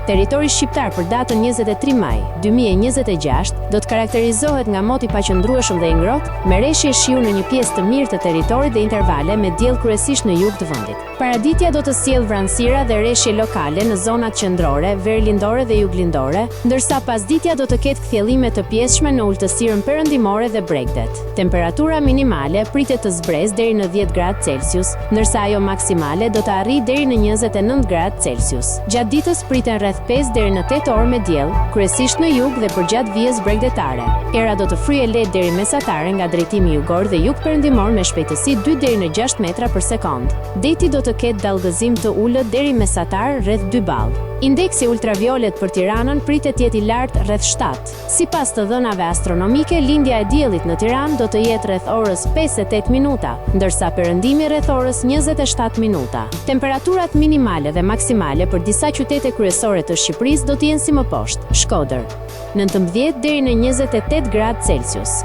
Territori shqiptar për datën 23 maj 2026 do të karakterizohet nga mot i paqëndrueshëm dhe i ngrohtë, me reshje shiu në një pjesë të mirë të territorit dhe intervale me diell kryesisht në jug të vendit. Paraditja do të sjellë vranësira dhe reshje lokale në zonat qendrore, verilindore dhe juglindore, ndërsa pasditja do të ketë kthjellime të pjesshme në ultësirën perëndimore dhe bregdet. Temperatura minimale pritet të zbresë deri në dhjetë gradë Celsius, ndërsa ajo maksimale do të arrijë deri në 29 gradë Celsius. Gjatë ditës priten rreth 5 deri në 8 orë me diell, kryesisht në jug dhe përgjatë vijës bregdetare. Era do të fryjë lehtë deri mesatare nga drejtimi jugor dhe jugperëndimor me shpejtësi 2 deri në 6 metra për sekondë. Deti do të ketë dallgëzim të ulët deri mesatar rreth 2 ballë. Indeksi ultraviolet për Tiranën pritet të jetë i lartë rreth 7. Sipas të dhënave astronomike, lindja e diellit në Tiranë do të jetë rreth orës 5 e 8 minuta, ndërsa perëndimi rreth orës 27 minuta. Temperaturat minimale dhe maksimale për disa qytete kryesore të Shqipërisë do të jenë si më poshtë: Shkodër, 19 deri në 28 gradë Celsius.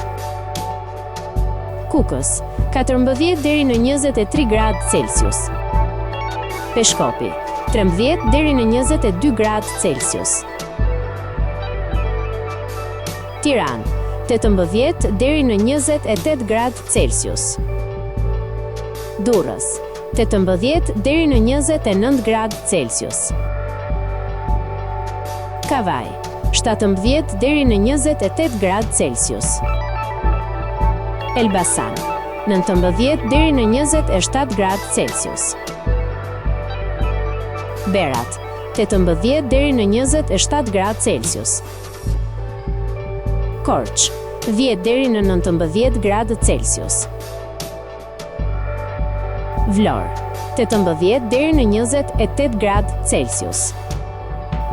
Kukës, 14 deri në 23 gradë Celsius. Peshkopi, 13 deri në 22 gradë Celsius. Tiranë, 18 deri në 28 gradë Celsius. Durrës, 18 deri në 29 gradë Celsius. Kavajë, 17 deri në 28 gradë Celsius. Elbasan, 19 deri në 27 gradë Celsius. Berat, 18 deri në 27 gradë Celsius. Korçë, 10 deri në 19 gradë Celsius. Vlorë, 18 deri në 28 gradë Celsius.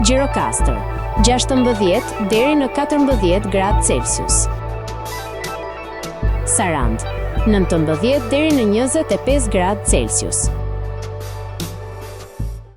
Gjirokastër, 16 deri në 14 gradë Celsius. Sarandë, 19 deri në 25 gradë Celsius.